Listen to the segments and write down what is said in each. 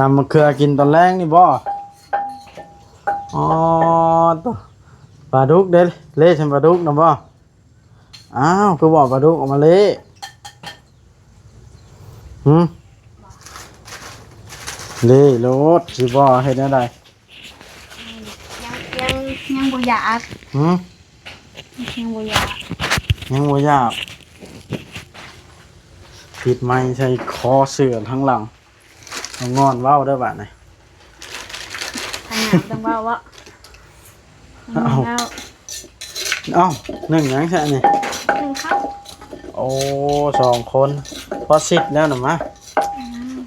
ຕຳໝາກເຂືອກິນຕອນແລງນີ້ບໍ່? ອໍ ໂຕ ປາດຸກເດ້ ເລະໃສ່ປາດຸກນຳບໍ່? ອ້າວ ຄືບໍ່ເອົາປາດຸກອອກມາເລະ? ຫື? ເລະໂລດ ຊິບໍ່ເຮັດແນວໃດ? ຍັງ ຍັງ ຍັງບໍ່ຢາກ. ຫື? ຍັງບໍ່ຢາກ ຍັງບໍ່ຢາກ. ຕິດໄມໃສ່ຄໍເສື້ອທາງຫຼັງ ເອົາງອນເວົ້າເດີບາດນີ້. ທາງໜ້າຕ້ອງເວົ້າເບາະ? ເອົ້າ ເວົ້າ. ເອົ້າ ໜຶ້ງຫຍັງຊະນີ້? ໜຶ້ງເຂົ້າ. ໂອ້ ສອງຄົນ ພໍຊິດແລ້ວນະມາ. ອືມ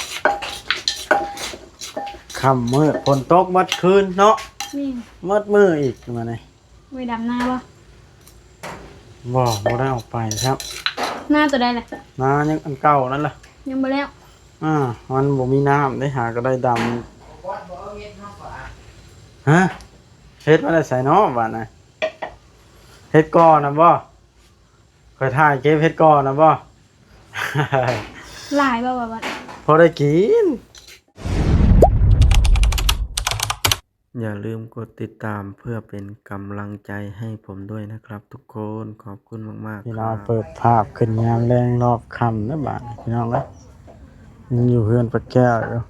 ຄ່ຳມືດ ຝົນຕົກໝົດຄືນເນາະ. ແມ່ນ ໝົດມື້ອີກມານີ້. ໄວ້ດຳນາບໍ່? ບໍ່ ບໍ່ໄດ້ອອກໄປຊ້ຳ. ນາໂຕໃດລະ? ນາຍັງອັນເກົ່ານັ້ນລະ ຍັງບໍ່ແລ້ວ. ອ່າ ມັນບໍ່ມີນ້ຳເດ້ ຫາກໍໄດ້ດຳ. ຮະ? ເຮັດມາແຕ່ໃສເນາະບາດນະ? ເຮັດກ່ອນນະບໍ່? ຂ້ອຍຖ່າຍເກັບເຮັດກ່ອນນະບໍ່? ຫຼາຍບໍ່ບາດ? ພໍໄດ້ກິນ. ຢ່າລືມກົດຕິດຕາມເພື່ອເປັນກຳລັງໃຈໃຫ້ຜົມດ້ວຍນະຄັບທຸກຄົນ. ຂອບຄຸນມາກໆ. ພີ່ນ້ອງ ເປີດພາບຂຶ້ນຍາມແລງຮອບຄ່ຳເດີບາດນີ້ ພີ່ນ້ອງເອີຍ. ຍັງຢູ່ເຮືອນປ້າແກ້ວຢູ່.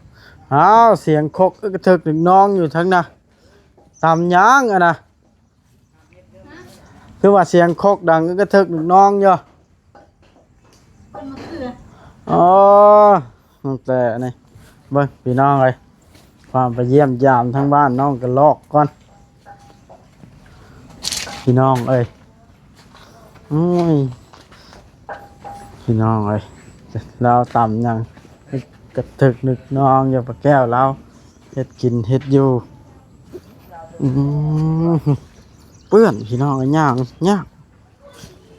ອ້າວ ສຽງຄົກອຶກກະເຖິກນຶກນອງຢູ່ທາງໜ້າ. ຕຳຫຍັງຫັ້ນນະ? ຄືວ່າສຽງຄົກດັງອຶກກະເຖິກນຶກນອງຢູ່. ຕົ້ນມະເຂືອ. ອໍ ຕັ້ງແຕ່ນີ້ ເບິ່ງພີ່ນ້ອງເອີຍ ຄວາມໄປຢ້ຽມຢາມທາງບ້ານນ້ອງກະລອກກ່ອນ ພີ່ນ້ອງເອີຍ. ໂອ້ຍ ພີ່ນ້ອງເອີຍ ລາວຕຳຫຍັງ ກະເຖິກນຶກນ້ອງຢູ່ ປ້າແກ້ວລາວເຮັດກິນເຮັດຢູ່. ອືມ ເປື້ອນ ພີ່ນ້ອງເອີຍ ຍ່າງຍາກ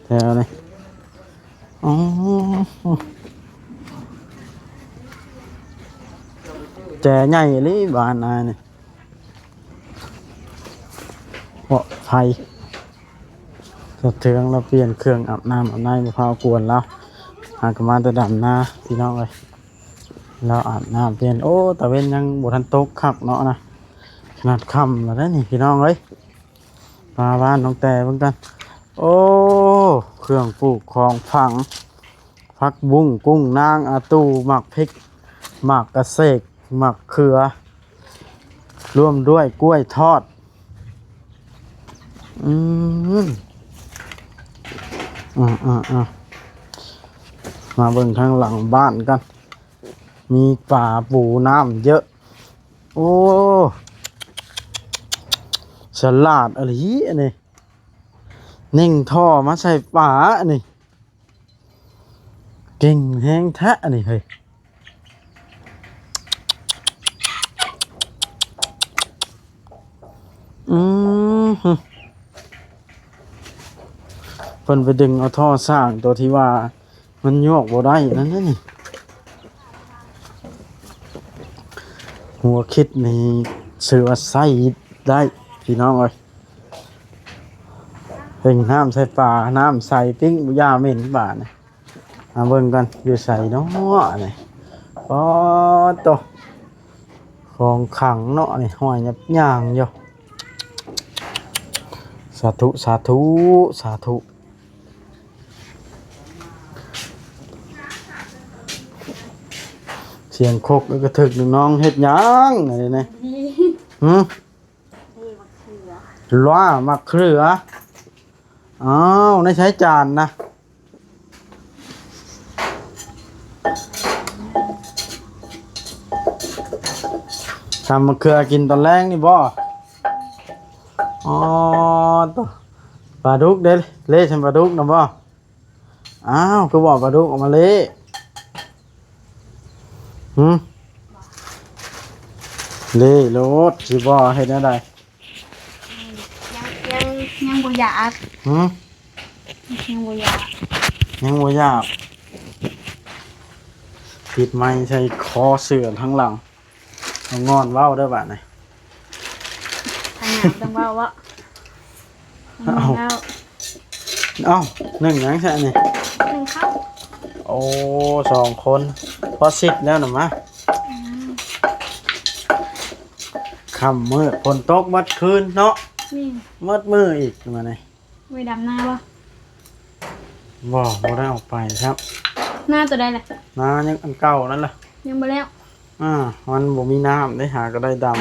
ແຖວນີ້. ອໍ ແຈໃຫຍ່ອີ່ຫຼີບ້ານອ້າຍນີ້ ເພາະໄຟ. ສະເທືອງລາວປ່ຽນເຄື່ອງອາບນ້ຳອາບໃນ ບໍ່ພາວກວນລາວ ຫາກະມາແຕ່ດຳນາ ພີ່ນ້ອງເອີຍ. ລາວອາບນ້ຳປ່ຽນ ໂອ້ ຕາເວັນຍັງບໍ່ທັນຕົກຄັກເນາະນະ ຂະໜາດຄ່ຳແລ້ວເດ້ນີ້ ພີ່ນ້ອງເອີຍ. ມາບ້ານນ້ອງແຕ່ເບິ່ງກັນ. ໂອ້ ເຄື່ອງປູກຂອງຝັງ ຜັກບຸ້ງ ກຸ້ງນາງ ອາຕູ ໝາກພິກ ໝາກກະເສກ ໝາກເຂືອ ລວມດ້ວຍກ້ວຍທອດ. ອືມ ອື ອື ອື ມາເບິ່ງທາງຫຼັງບ້ານກັນ ມີປາປູນ້ຳເຍີະ. ໂອ້ ສະຫຼາດອີ່ຫຼີອັນນີ້ ເໜັງທໍ່ມາໃສ່ປາອັນນີ້ ເກັ່ງແຮງແທ້ອັນນີ້ເຮີ້ຍ. ອືມ ເພິ່ນໄປດຶງເອົາທໍ່ສ້າງຕົວທີ່ວ່າ ມັນຍວກບໍ່ໄດ້ນັ້ນເດ້ນີ້. ຫົວຄິດນີ້ຊື່ວ່າໃຊ້ໄດ້ພີ່ນ້ອງເອີຍ. ເຮັດນ້ຳໃສ່ປາ ນ້ຳໃສ ປີ້ງບໍ່ຢ່າເໝັນບາດນີ້. ມາເບິ່ງກັນ ຢູ່ໃສເນາະນີ້. ປາດໂຕ ຂອງຂັງເນາະນີ້ ຫ້ອຍຍັບຍ່າງຢູ່. ສາທຸ ສາທຸ ສາທຸ. ສຽງຄົກອຶກກະທຶກ ນ້ອງເຮັດຫຍັງອັນນີ້ນະ? ຫື? ນີ້ໝາກເຂືອ. ຫຼ້າໝາກເຂືອ. ອ້າວ ໃນໃສຈານນະ? ຕຳໝາກເຂືອກິນຕອນແລງນີ້ບໍ່? ອໍ ໂຕ ປາດຸກເດ້ ເລະໃສ່ປາດຸກນຳບໍ່? ອ້າວ ຄືບໍ່ເອົາປາດຸກອອກມາເລະ? ຫື? ເລະໂລດ ຊິບໍ່ເຮັດແນວໃດ? ຍັງ ຍັງ ຍັງບໍ່ຢາກ. ຫື? ຍັງບໍ່ຢາກ ຍັງບໍ່ຢາກ. ຕິດໄມໃສ່ຄໍເສື້ອທາງຫຼັງ ເອົາງອນເວົ້າເດີບາດນີ້. ທາງໜ້າຕ້ອງເວົ້າເບາະ? ເອົ້າ ເວົ້າ. ເອົ້າ ໜຶ້ງຫຍັງຊະນີ້? ໜຶ້ງເຂົ້າ. ໂອ້ ສອງຄົນ ພໍຊິດແລ້ວນະມາ. ອືມ. ຄ່ຳມືດ ຝົນຕົກໝົດຄືນເນາະ. ແມ່ນ ໝົດມື້ອີກມື້ນີ້. ໄປດຳນາບໍ່? ບໍ່ ບໍ່ໄດ້ອອກໄປຄັບ. ນາໂຕໃດລະ? ນາຍັງອັນເກົ່ານັ້ນລະ ຍັງບໍ່ແລ້ວ. ອ່າ ມັນບໍ່ມີນ້ຳເດ້ ຫາກໍໄດ້ດຳ.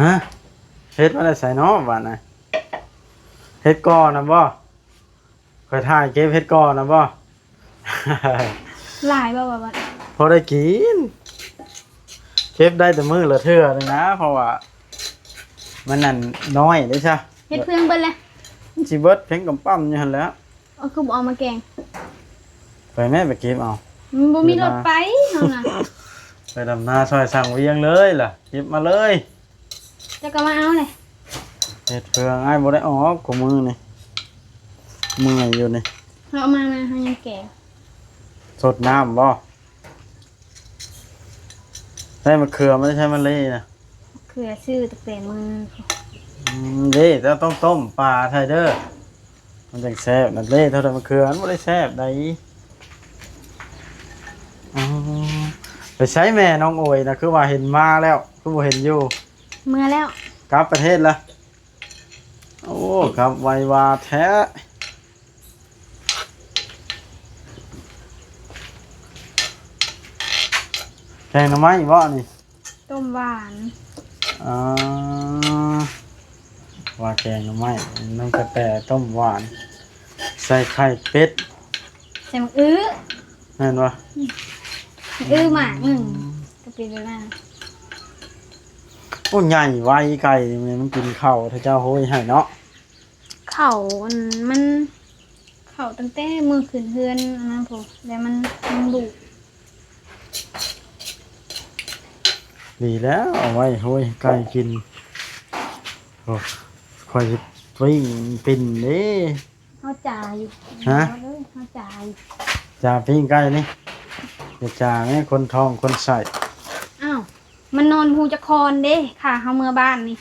ຮະ? ເຫັດມາແຕ່ໃສເນາະບາດນະ? ເຫັດກໍນະບໍ່? ຂ້ອຍຖ່າຍເກັບເຫັດກໍນະບໍ່? ຫຼາຍບໍ່ວ່າບັດ? ພໍໄດ້ກິນ ເກັບໄດ້ແຕ່ມື້ລະເທື່ອນີ້ນະ ເພາະວ່າມັນນັ້ນນ້ອຍເດ້ຊະ. ເຫັດເຟືອງເບິດແລ້ວ ມັນຊິເບິດເພງກຳປ້ຳຢູ່ຫັ້ນແຫຼະ. ເອົາ ຄືບໍ່ເອົາມາແກງ? ໄປແມ້ ໄປເກັບເອົາ. ມັນບໍ່ມີລົດໄປເຮົານະ. ໄປດຳນາຊ່ອຍຊ່າງວຽງເລີຍລະ ເກັບມາເລີຍ. ເຈົ້າກໍມາເອົາແຫຼະ. ເຫັດເຟືອງອ້າຍບໍ່ໄດ້ອອກ ຄູ່ມື້ນີ້ ເມື່ອຍຢູ່ນີ້. ເຮົາເອົາມາ ມາ ເຮົາຍັງແກງ. ສົດນ້ຳບໍ່? ໄດ້ມະເຂືອມາແຕ່ໃສມາເລນະ? ມະເຂືອຊື້ຕັ້ງແຕ່ມື້. ອືມ ເດ້ ເຈົ້າຕ້ອງຕົ້ມປາໃສ່ເດີ ມັນຈັ່ງແຊບນະ. ເລເທົ່າໃດມະເຂືອ ມັນບໍ່ໄດ້ແຊບໃດ. ອໍ ໄປໃສແມ່ນ້ອງໂອຍນະ ຄືວ່າເຫັນມາແລ້ວ ຄືບໍ່ເຫັນຢູ່? ເມືອແລ້ວ ກັບປະເທດລະ. ໂອ້ ກັບໄວວາແທ້. ແກງໜໍ່ໄມ້ບໍ່ນີ້? ຕົ້ມຫວານ. ອໍ ວ່າແກງໜໍ່ໄມ້ ນ້ອງກະແຕ ຕົ້ມຫວານ ໃສ່ໄຂ່ເປັດ ໃສ່ໝາກອຶ. ແມ່ນບໍ່? ອືມ ໝາກອຶໝາກໜຶ່ງ. ອືມ ກໍເປັນແບບນັ້ນ. ໂອ້ ໃຫຍ່ໄວ ໄກ່ນີ້ ມັນກິນເຂົ້າ ຖ້າເຈົ້າໂຮຍໃຫ້ເນາະ. ເຂົ້າ ອັນ ມັນ ເຂົ້າຕັ້ງແຕ່ມື້ຂຶ້ນເຮືອນອັນນັ້ນພຸ້ນ ແລ້ວມັນ ມັນດຸ. ດີແລ້ວ ເອົາໄວ້ໂຮຍໃຫ້ໄກ່ກິນ. ໂອ້ ຂ້ອຍຊິປີ້ງປິ່ນເດ້. ເຮົາຈາຢູ່. ຮະ? ເຮົາຈາຢູ່. ຈາປີ້ງໄກ່ນີ້ ຢ່າຈາແມ້ ຄົນທ້ອງຄົນໄສ້. ອ້າວ ມັນນອນບໍ່ຮູ້ຈັກຄອນເດ້ ຂ້າເຮົາເມືອບ້ານນີ້.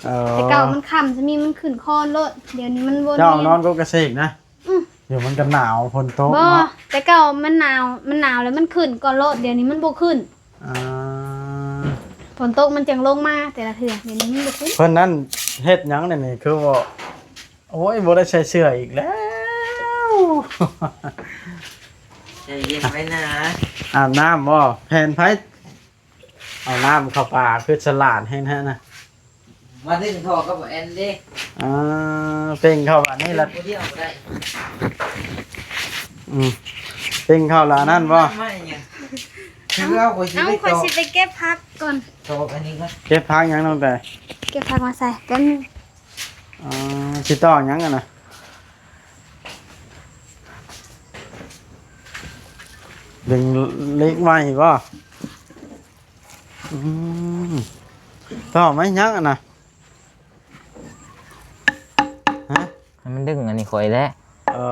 ເອີ ແຕ່ເກົ່າມັນຄ່ຳຊະມີ ມັນຂຶ້ນຄອນໂລດ. ດຽວນີ້ມັນບໍ່. ເຈົ້ານອນກົກກະເສກນະ? ອື ດຽວມັນກໍໜາວ ຝົນຕົກ. ບໍ່ ເນາະ ແຕ່ເກົ່າມັນໜາວ ມັນໜາວແລ້ວມັນຂຶ້ນກ່ອນໂລດ. ດຽວນີ້ມັນບໍ່ຂຶ້ນ. ອ່າ ຝົນຕົກມັນຈັ່ງລົງມາແຕ່ລະເທື່ອ. ດຽວນີ້ມັນບໍ່ຂຶ້ນ. ເພິ່ນນັ້ນເຮັດຫຍັງແນວນີ້ ຄືວ່າ ໂອ້ຍ ບໍ່ໄດ້ໃສ່ເສື້ອອີກແລ້ວ. ໃຈເຢັນໄວ້ນະ. ອາບນ້ຳບໍ່? ແຜ່ນໃຜ ເອົານ້ຳເຂົ້າປາ ຄືສະຫຼາດແຮງແທ້ນະ. ມາດຶງທໍ່ກັບແອນເດ້. ອ່າ ເປັ່ງເຂົ້າບາດນີ້ລະ ຜູ້ດຽວບໍ່ໄດ້. ອືມ ເປັ່ງເຂົ້າລະນັ້ນບໍ່? ມາຫຍັງ? ຄືເອົາ ຂ້ອຍຊິໄປ ເອົ້າ ເກັບ ຂ້ອຍຊິໄປເກັບຜັກກ່ອນ. ຕອກອັນນີ້ກ່ອນ. ເກັບຜັກຫຍັງນ້ອງແຕ? ເກັບຜັກມາໃສ່ແປັບໜຶ່ງ. ອໍ ຊິຕອກຫຍັງຫັ້ນນະ? ດຶງເຫຼັກໄມ້ບໍ່? ອືມ ຕອກໄມ້ຫຍັງຫັ້ນນະ? ຮະ? ໃຫ້ມັນດຶງອັນນີ້ຂ້ອຍແຫຼະ. ເອີ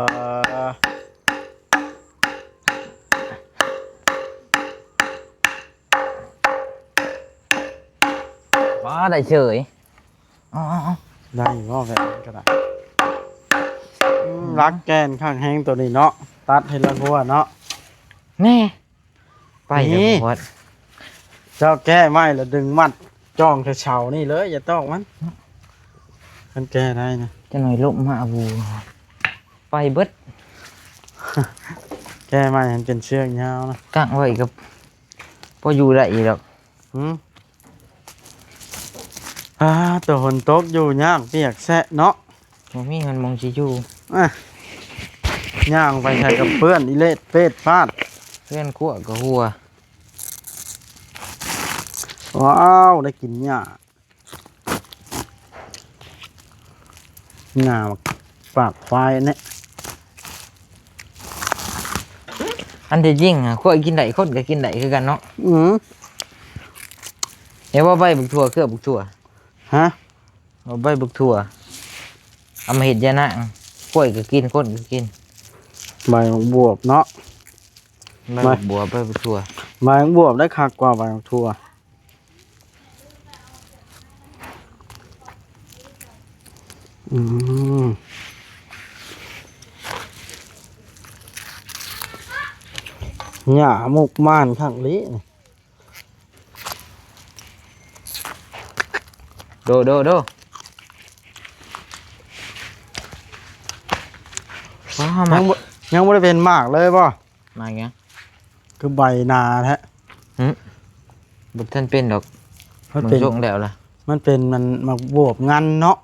ວ້າ ໄດ້ເສີຍ. ອໍໆໆ ໄດ້ບໍ່ແບບນີ້ກໍໄດ້. ອືມ ອືມ ຫຼັກແກ່ນຄັກແຮງໂຕນີ້ເນາະ ຕັດເຮັດລະຫົວເນາະ. ແນ່ ໄປແລ້ວ ນີ້ ບໍ່ຮອດ. ເຈົ້າແກ້ໄມ້ລະດຶງມັດຈ້ອງໃສ່ເສົານີ້ເລີຍ ຢ່າຕອກມັນ. ເນາະ ຄັນແກ້ໄດ້ນະ ຈັກໜ້ອຍລົ້ມມາ ອາ ໄປເບິດ. ແກ້ໄມ້ໃຫ້ມັນເປັນເຊືອກຍາວນະ ກາງໄວ້ກໍພໍຢູ່ໄດ້ອີກດອກ. ຫື ອ່າ ໂຕ ຝົນຕົກຢູ່ຍາກປຽກແຊະເນາະ ບໍ່ມີມັນໝ່ອງຊິຢູ່. ອ່ະ ຍ່າງໄປໃສກໍເປື້ອນອີເລດເປດປາດ ເຮືອນຄົວກໍຮົ່ວ. ວ້າວ ໄດ້ກິນຫຍ້າ ຫຍ້າປາກຄວາຍອັນນີ້. ອັນທີ່ຈິງຫະ ຄວາຍກິນໄດ້ ຄົນກໍກິນໄດ້ຄືກັນເນາະ. ອື ເຫັນວ່າໃບບັກຖົ່ວ ເຄືອບັກຖົ່ວ. ຮະ? ເອົາໃບບັກຖົ່ວ ເອົາມາເຮັດຢານາງ ຄວາຍກໍກິນ ຄົນກໍກິນ. ໃບບັກບວບເນາະ ໃບບັກບວບ ໃບ ໃບບັກຖົ່ວ. ໃບບັກບວບໄດ້ຄັກກວ່າໃບບັກຖົ່ວ. ອືມ ຫຍ້າມຸກມານຄັກເລີຍ. ໂດ ໂດ ໂດ ວ້າວ ຍັງບໍ່ ຍັງບໍ່ໄດ້ເປັນໝາກເລີຍບໍ່? ໝາກຫຍັງ? ຄືໃບໜາແທ້. ຫຶ ບໍ່ທັນເປັນດອກ ມັນເປັນ ເບິ່ງຊົງແລ້ວລະ ມັນເປັນ ມັນໝາກບວບງັນເນາະ.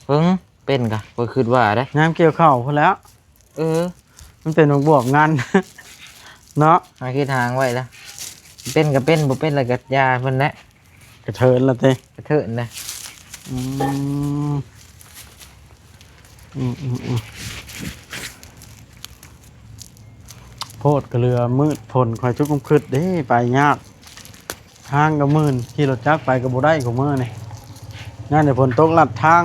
ເບິ່ງ ເປັນກະ ຂ້ອຍຄິດວ່າເດ້ ຍາມກ່ຽວເຂົ້າພຸ້ນແຫຼ້ວ. ເອີ ມັນເປັນໝາກບວບງັນເນາະ ຫາເຮັດຫາງໄວ້ລະ ເປັນກະເປັນ ບໍ່ເປັນລະກະຢ່າເພິ່ນແຫຼະ. ກະເທີນລະຕິ ກະເທີນນະ. ອືມ ອືມໆໆ ໂພດກະເຫຼືອມືດ ຝົນຂ້ອຍຈຸກຄຶດເດ້ ໄປຍາກ. ທາງກໍມື່ນ ຂີ່ລົດຈັກໄປກໍບໍ່ໄດ້ ຂອງມື້ນີ້ ຍ້ອນແຕ່ຝົນຕົກລັດທາງ.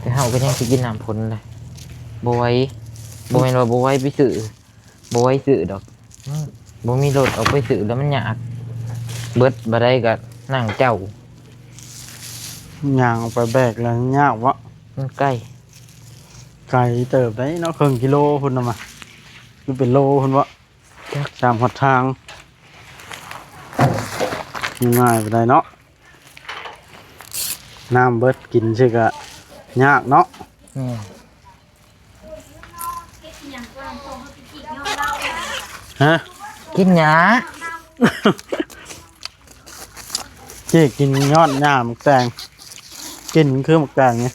ແຕ່ເຮົາກໍຍັງຊິກິນນ້ຳຝົນແຫຼະ ບໍ່ໄຫວ ບໍ່ແມ່ນວ່າບໍ່ໄຫວໄປຊື້ ບໍ່ໄຫວຊື້ດອກ ບໍ່ມີລົດອອກໄປຊື້ແລ້ວມັນຍາກ ເບິດບໍ່ໄດ້ກໍນັ່ງເຈົ້າ ຍ່າງອອກໄປແບກແລ້ວຍາກວະ ມັນໄກ ໄກເຕີບໄດ໋ເນາະ ເຄິ່ງກິໂລພຸ້ນນະມະ ຫຼືເປັນໂລພຸ້ນວະ. ຈັກ ຕາມຫົນທາງ ງ່າຍປານໃດເນາະ ນ້ຳເບິດ ກິນຊື່ກະຍາກເນາະ. ແມ່ນ ຮະ ກິນຫຍ້າ ຈີກກິນຍອດຫຍ້າໝາກແຕງ ກິ່ນມັນຄືໝາກແຕງນີ້.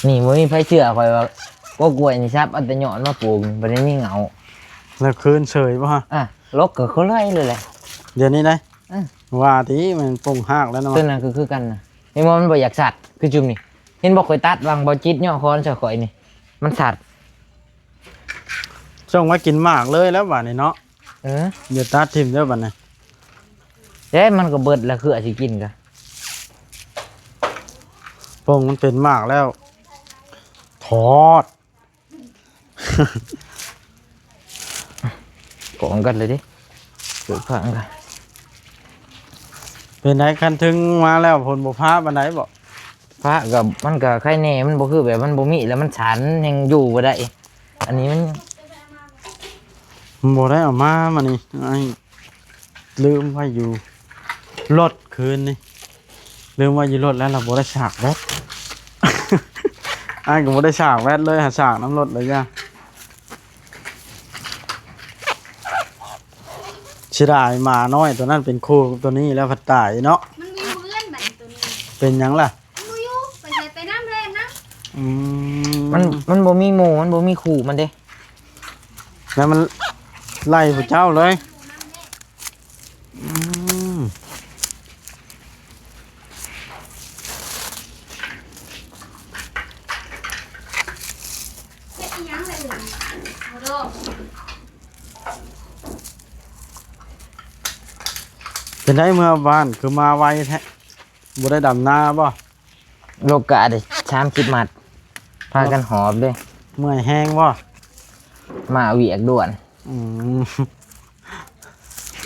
ນີ້ບໍ່ມີໃຜເຊື່ອຂ້ອຍວ່າ ກໍກ້ວຍນີ້ສັບເອົາແຕ່ຍອດມາປູກ ບໍ່ໄດ້ມີເຫງົ້າ ແລ້ວຄືນເສີຍບໍ່ຮະ? ອ່ະ ລົກກໍຄືເລີຍເລີຍແຫຼະ ດຽວນີ້ໄດ໋. ເອີ ວ່າຕິ ມັນປົ່ງຮາກແລ້ວນະ ຕົວນັ້ນກໍຄືກັນນະ ເຫັນບໍ່ ມັນບໍ່ຢາກສັດ ຄືຈຸ່ມນີ້ ເຫັນບໍ່ ຂ້ອຍຕັດຫວ່າງບໍ່ຈິດຍໍຄ້ອນໃສ່ຂ້ອຍນີ້ ມັນສັດ. ສົ່ງມາກິນໝາກເລີຍແລ້ວບາດນີ້ເນາະ. ເອີ ຢ່າຕັດຖິ້ມເດີບາດນີ້ ເດ້ ມັນກໍເບິດລະ ຄືອາດຊິກິນກະ ປົງມັນເປັນໝາກແລ້ວ ທອດ ກອງກັນເລີຍເດ້ ເກີດຂາງກັນ. ເປັນໃດ ຄັນເຖິງມາແລ້ວ ຝົນບໍ່ຟ້າປານໃດບໍ? ຟ້າກໍ ມັນກໍໄຄແດ່ ມັນບໍ່ຄືແບບມັນບໍ່ມີແລ້ວມັນສັນ ແຮ່ງຢູ່ບໍ່ໄດ້ ອັນນີ້ມັນ ມັນບໍ່ໄດ້ເອົາມາ ມານີ້ ອ້າຍລືມໄວ້ຢູ່ລົດຄືນນີ້ ລືມໄວ້ຢູ່ລົດແລ້ວ ລະບໍ່ໄດ້ສາກແບັດ ອ້າຍກໍບໍ່ໄດ້ສາກແບັດເລີຍ ຫາສາກນຳລົດເລີຍຈ້າ. ເສຍດາຍໝານ້ອຍຕົວນັ້ນເປັນຄູ່ຕົວນີ້ແລ້ວພັດຕາຍເນາະ ມັນບໍ່ຢູ່ເຮືອນບັດນີ້ຕົວນີ້ ເປັນຫຍັງລະ? ມັນບໍ່ຢູ່ ໄປໃສໄປນຳ ແລ່ນນຳ ອືມ ມັນ ມັນບໍ່ມີໝູ່ ມັນບໍ່ມີຄູ່ມັນເດ້ ແລ້ວມັນໄລ່ຜູ້ເຈົ້າເລີຍ ອືມ ເຮັດອີ່ຫຍັງລະນີ້ ໂອ້ໂດ ເປັນໃດເມືອບ້ານຄືມາໄວແທ້? ບໍ່ໄດ້ດຳນາບໍ່? ໂລກະໄດ້ສາມສິບມັດ ພາກັນຫອບເດ້. ເມື່ອຍແຮງບໍ່? ມາວຽກດ່ວນ. ອືມ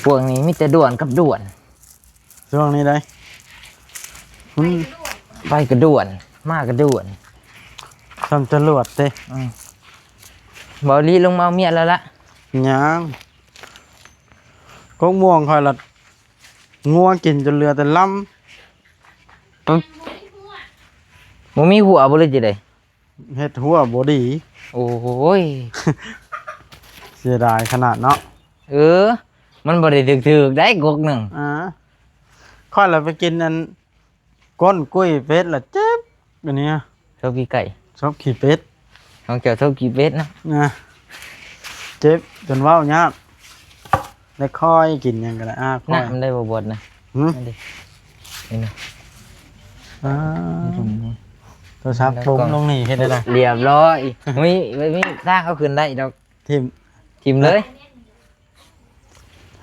ພວກນີ້ມີແຕ່ດ່ວນກັບດ່ວນ ຊ່ວງນີ້ໄດ໋ ມັນ ໄປກະດ່ວນ ມາກະດ່ວນ ຊ່ຳຈະຫຼວດເດ້. ອືມ ເບົາລີລົງມາເອົາເມຍແລ້ວລະ? ຍັງ ກົກມ່ວງຂ້ອຍລະ ງົວກິນຈົນເຫຼືອແຕ່ລຳ ບໍ່ມີຫົວບໍ່ ຫຼືຈັ່ງໃດ? ເຮັດຫົວບໍ່ດີ. ໂອ້ຍ ເສຍດາຍຂະໜາດເນາະ. ເອີ ມັນບໍ່ໄດ້ຖືກໆໄດ໋ ກົກໜຶ່ງ. ອ່າ ຂ້ອຍລະໄປກິນອັນ ກົ້ນກຸ້ຍເປັດລະເຈັບ ອັນນີ້ ສົບຂີ້ໄກ່ ສົບຂີ້ເປັດ ຂອງເຈົ້າສົບຂີ້ເປັດເນາະ. ນະ ເຈັບຈົນເວົ້າຍາກ ແລ້ວຄ່ອຍກິນຫຍັງກໍໄດ້. ອາ ຄ່ອຍ ນ້ຳໄດ້ບໍ່ບວດນະ? ຫື? ນີ້ນະ ອ່າ ໂທລະສັບປຸ້ມລົງນີ້ເຮັດໄດ້ລະ ລຽບຮ້ອຍ. ມີ ມີທາງເອົາຂຶ້ນໄດ້ດອກ ຖິ້ມ ຖິ້ມເລີຍ.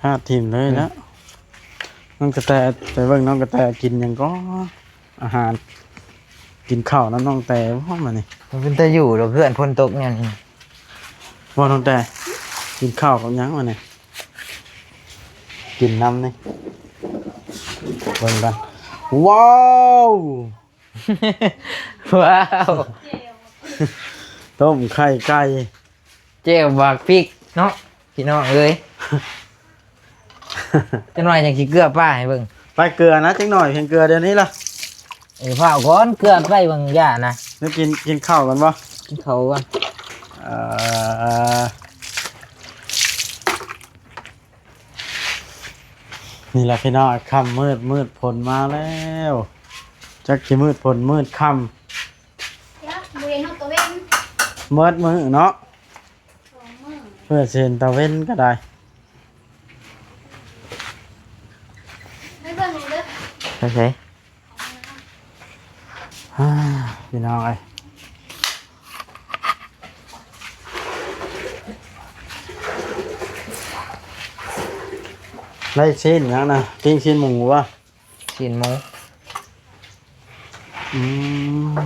ຫາຖິ້ມເລີຍແລ້ວ. ອືມ ນ້ອງກະແຕ ໄປເບິ່ງນ້ອງກະແຕກິນຫຍັງກໍ ອາຫານ ກິນເຂົ້ານຳນ້ອງແຕບໍ່ມື້ນີ້? ມັນເປັນຕາຢູ່ດອກ ເຮືອນຝົນຕົກແນວນີ້. ບໍ່ ນ້ອງແຕ ກິນເຂົ້າກັບຫຍັງມື້ນີ້? ກິນນຳນີ້ ເບິ່ງກັນ. ວ້າວ ວ້າວ ຕົ້ມໄຂ່ໄກ່ ແຈ່ວໝາກພິກເນາະ ພີ່ນ້ອງເອີຍ. ຈັກໜ້ອຍຈັ່ງຊິເກືອປາໃຫ້ເບິ່ງ. ໄປເກືອນະ ຈັກໜ້ອຍ ພຽງເກືອດຽວນີ້ລະ. ເອີ ຟ້າວກ່ອນ ເກືອໄປເບິ່ງຢ່ານະ. ໄດ້ກິນ ກິນເຂົ້າກ່ອນບໍ່? ກິນເຂົ້າກ່ອນ. ເອີ ນີ້ລະພີ່ນ້ອງ ຄ່ຳມືດ ມືດ ຝົນມາແລ້ວ. ຈັກຊິມືດຝົນມືດຄ່ຳ ຈັກບໍ່ເຫັນຮອດຕາເວັນ ໝົດມື້ເນາະ. ສອງມື້ ເພື່ອຊິເຫັນຕາເວັນກໍໄດ້. ໄປເບິ່ງແດ່ເດີ ໄປໃສ? ອ່າ ພີ່ນ້ອງເອີຍ ໄດ້ຊີ້ນຫຍັງນະ? ປີ້ງຊີ້ນໝູບໍ່? ຊີ້ນໝູ. ອືມ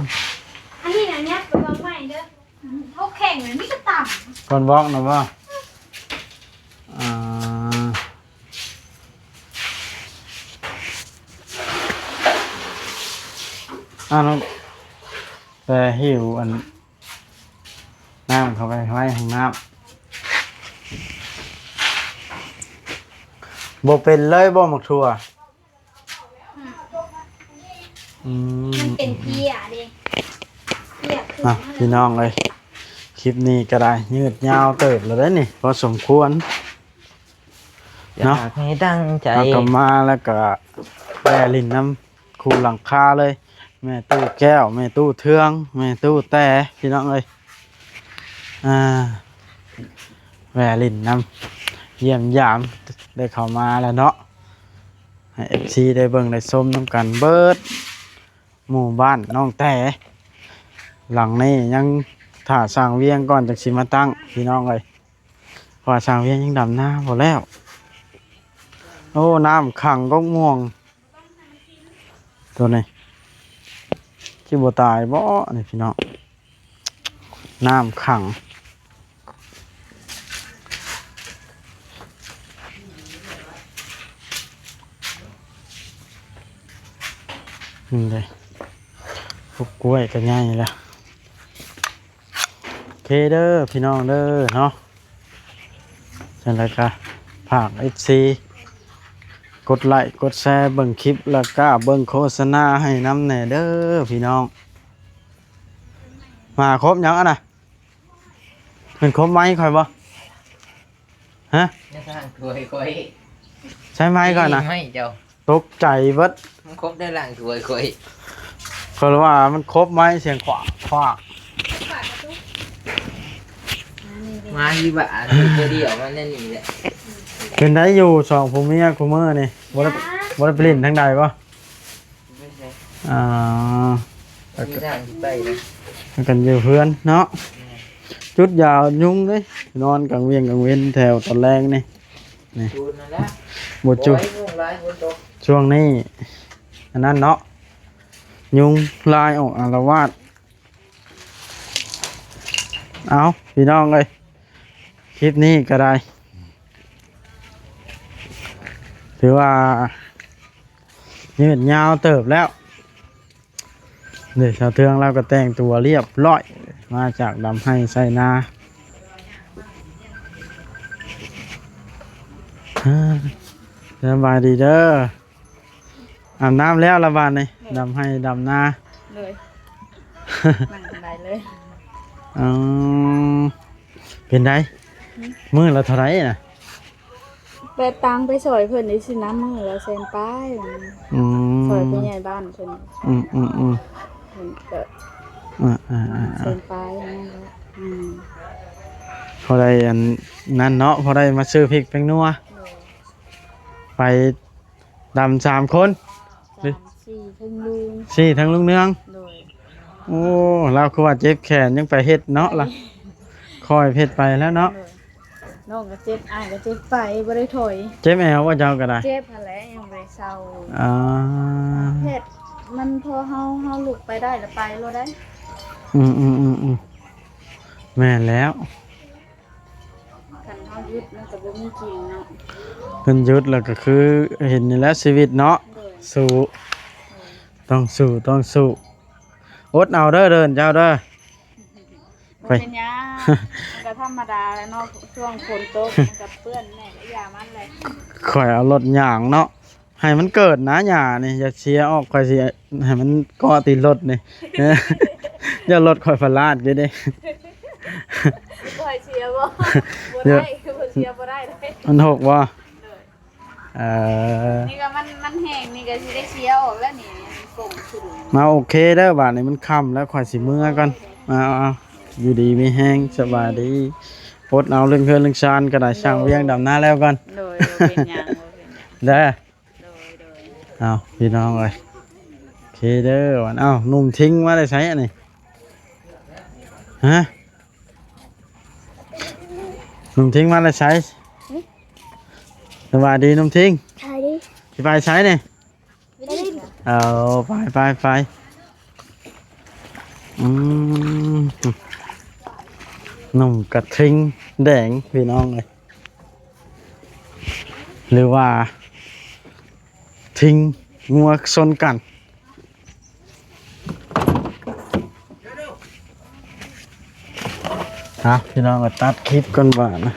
ອັນນີ້ນະ ຍັດໄປວາງໄວ້ເດີ. ອືມ ເຮົາແຂ່ງນະ ມີແຕ່ຕຳ. ເພິ່ນບອກນະບໍ່? ອ່າ ອ່າ ແຕ່ຫິວອັນ ນ້ຳເຂົ້າໄປໄວ້ຫ້ອງນ້ຳ. ບໍ່ເປັນເລີຍບໍ່ໝາກຖົ່ວ? ອືມ ອືມ ມັນເປັນເພຍເດ້ ເພຍຂຶ້ນ. ອ່ະ ພີ່ນ້ອງເອີຍ ຄລິບນີ້ກໍໄດ້ຍືດຍາວເຕີບແລ້ວເດ້ນີ້ ພໍສົມຄວນເນາະ. ຢາກໃຫ້ຕັ້ງໃຈ ເຮົາກໍມາແລ້ວກໍແວ່ຫຼິ້ນນຳ ຄູ່ຫຼັງຄາເລີຍ ແມ່ຕູ້ແກ້ວ ແມ່ຕູ້ເທືອງ ແມ່ຕູ້ແຕ່ ພີ່ນ້ອງເອີຍ. ອ່າ ແວ່ຫຼິ້ນນຳ ຢ້ຽມຢາມ ໄດ້ເຂົ້າມາແລ້ວເນາະ ໃຫ້ເອັຟຊີໄດ້ເບິ່ງໄດ້ຊົມນຳກັນເບິດໝູ່ບ້ານນ້ອງແຕ່. ຫຼັງນີ້ຍັງຖ້າສ້າງວຽງກ່ອນ ຈັ່ງຊິມາຕັ້ງ ພີ່ນ້ອງເອີຍ. ເພາະວ່າຊ່າງວຽງຍັງດຳນາບໍ່ແລ້ວ. ໂອ້ ນ້ຳຂັງກົກມ່ວງ ໂຕນີ້ຊິບໍ່ຕາຍບໍ່ນີ້ພີ່ນ້ອງ? ນ້ຳຂັງ ນີ້ເດ້ ພວກກ້ວຍກໍໃຫຍ່ແລ້ວ. ໂອເຄເດີພີ່ນ້ອງເດີເນາະ ຈັ່ງໃດກໍຝາກເອັຟຊີກົດໄລ້ກົດແຊເບິ່ງຄລິບ ແລ້ວກໍເບິ່ງໂຄສະນາໃຫ້ນຳແດ່ເດີພີ່ນ້ອງ. ມາຄົບຫຍັງອັນນະ? ແມ່ນຄົບໄມ້ຂ້ອຍບໍ່? ຮະ? ໃນທາງຖ້ວຍຂ້ອຍ ໃຊ້ໄມ້ຂ້ອຍນະ ໄມ້ເຈົ້າ ຕົກໃຈເບິດ ມັນຄົບໃນຫຼັງຖ້ວຍຂ້ອຍ ຂ້ອຍວ່າມັນຄົບໄມ້ສຽງຂວາກຂວາກ ມາທີ່ບ້ານ ຕົວດຽວມັນແນວນີ້ແຫຼະ. ເປັນໄດຢູ່ສອງຜົວເມຍຄູ່ມື້ນີ້ ບໍ່ໄດ້ ບໍ່ໄດ້ໄປຫຼິ້ນທາງໃດບໍ່? ອ່າ ມີທາງທີ່ໄປນະ ພາກັນຢູ່ເຮືອນເນາະ ແມ່ນ ຈຸດຢາຍຸງເດ້ ນອນກາງວຽງກາງເວັນແຖວຕອນແລງນີ້ ນີ້ ຈູດນັ້ນແຫຼະ ບໍ່ຈຸດ ໂອ້ຍ ຍຸງຫຼາຍ ຝົນຕົກ ຊ່ວງນີ້ ອັນນັ້ນເນາະ ຍຸງລາຍອອກອາລະວາດ. ເອົາ ພີ່ນ້ອງເອີຍ ຄລິບນີ້ກໍໄດ້ ຖືວ່າຍືດຍາວເຕີບແລ້ວເດ້. ຊາວເທືອງລາວກໍແຕ່ງຕົວລຽບຮ້ອຍ ມາຈາກດຳໄຮ່ໄຖນາ. ສະບາຍດີເດີ. ອາບນ້ຳແລ້ວລະບາດນີ້ ແມ່ນ ດຳໄຮ່ດຳນາ ໂດຍ ນັ່ງໄດ້ເລີຍ. ອໍ ເປັນໃດ? ຫຶ? ມື້ລະເທົ່າໃດນະ? ແບບຕາງໄປຊ່ອຍເພິ່ນນີ້ຊິນຳ ມື້ລະແສນປາຍ. ອືມ ຊ່ອຍຜູ້ໃຫຍ່ບ້ານເພິ່ນ. ອືມໆໆ ເພິ່ນກໍ ອ່າໆໆ ແສນປາຍນັ້ນແຫຼະ. ອືມ ພໍໄດ້ອັນນັ້ນເນາະ ພໍໄດ້ມາຊື້ພິກແປ້ງນົວ. ໂດຍ ໄປ ດຳສາມຄົນ ສາມ ສີ່ ເທິງລຸງ ສີ່ ເທິງລຸງເນືອງ. ໂດຍ ໂອ້ ລາວຄືວ່າເຈັບແຂນຍັງໄປເຮັດເນາະ ໄປ ລະຄ່ອຍເຮັດໄປແລ້ວເນາະ. ໂດຍ ນ້ອງກໍເຈັບ ອ້າຍກໍເຈັບໄປ ບໍ່ໄດ້ຖອຍ. ເຈັບແອວບໍ່ເຈົ້າກໍໄດ້? ເຈັບຫັ້ນແຫຼະ ຍັງບໍ່ໄດ້ເຊົາ. ອ່າ ເຮັດ ມັນພໍເຮົາ ເຮົາລຸກໄປໄດ້ລະໄປໂລດໄດ໋. ອືມໆໆໆ ແມ່ນແລ້ວ ຄັນເຮົາຢຸດມັນກໍບໍ່ມີກິນເນາະ ມັນຢຸດແລ້ວກໍຄືເຫັນນີ້ແຫຼະຊີວິດເນາະ. ໂດຍ ສູ້ ເອີ ຕ້ອງສູ້ ຕ້ອງສູ້ ອົດເອົາເດີ ເດີ່ນເຈົ້າເດີ. ບໍ່ເປັນຫຍັງ ມັນກໍທຳມະດາແຫຼະເນາະ ຊ່ວງຝົນຕົກມັນກໍເປື້ອນແດ່ ກໍຢ່າມັນແຫຼະ. ຂ້ອຍເອົາລົດຍ່າງເນາະ ໃຫ້ມັນເກີດນະຫຍ້ານີ້ ຢ່າເຊຍອອກ ຂ້ອຍຊິໃຫ້ມັນເກາະຕີນລົດນີ້ ຢ້ານລົດຂ້ອຍພະລາດຢູ່ເດ້. ຂ້ອຍເຊຍບໍ່? ບໍ່ໄດ້ ຂ້ອຍເຊຍບໍ່ໄດ້ເດ້ ມັນຫົກບໍ່? ໂດຍ ເອີ ນີ້ກໍມັນ ມັນແຫ້ງນີ້ກໍຊິໄດ້ເຊຍອອກແລ້ວນີ້ ກົງຂຶ້ນ. ມາ ໂອເຄເດີ ບາດນີ້ມັນຄ່ຳແລ້ວ ຂ້ອຍຊິເມືອກ່ອນ. ເອົາໆ ຢູ່ດີມີແຮງ ສະບາຍດີ. ອົດເອົາເລື່ອງເຮືອນເລື່ອງຊານກໍໄດ້ ຊ່າງວຽງດຳນາແລ້ວກ່ອນ. ໂດຍ ບໍ່ເປັນຫຍັງ ບໍ່ເປັນຫຍັງ ເດີ. ໂດຍໆ ເອົາ ພີ່ນ້ອງເອີຍ ໂອເຄເດີ. ເອົ້າ ໜຸ່ມທິງມາແຕ່ໃສອັນນີ້? ຮະ? ໜຸ່ມທິງມາແຕ່ໃສ? ຫຶ? ສະບາຍດີໜຸ່ມທິງ ສະບາຍດີ. ຊິໄປໃສນີ້? ໄປຫຼິ້ນ. ເອົາ ໄປ ໄປ ໄປ. ອືມ ໜຸ່ມກະທິງແດງ ພີ່ນ້ອງເອີຍ ຫຼືວ່າທິງງົວຊົນກັນ. ເອົາ ພີ່ນ້ອງ ກໍຕັດຄລິບກ່ອນບາດນະ.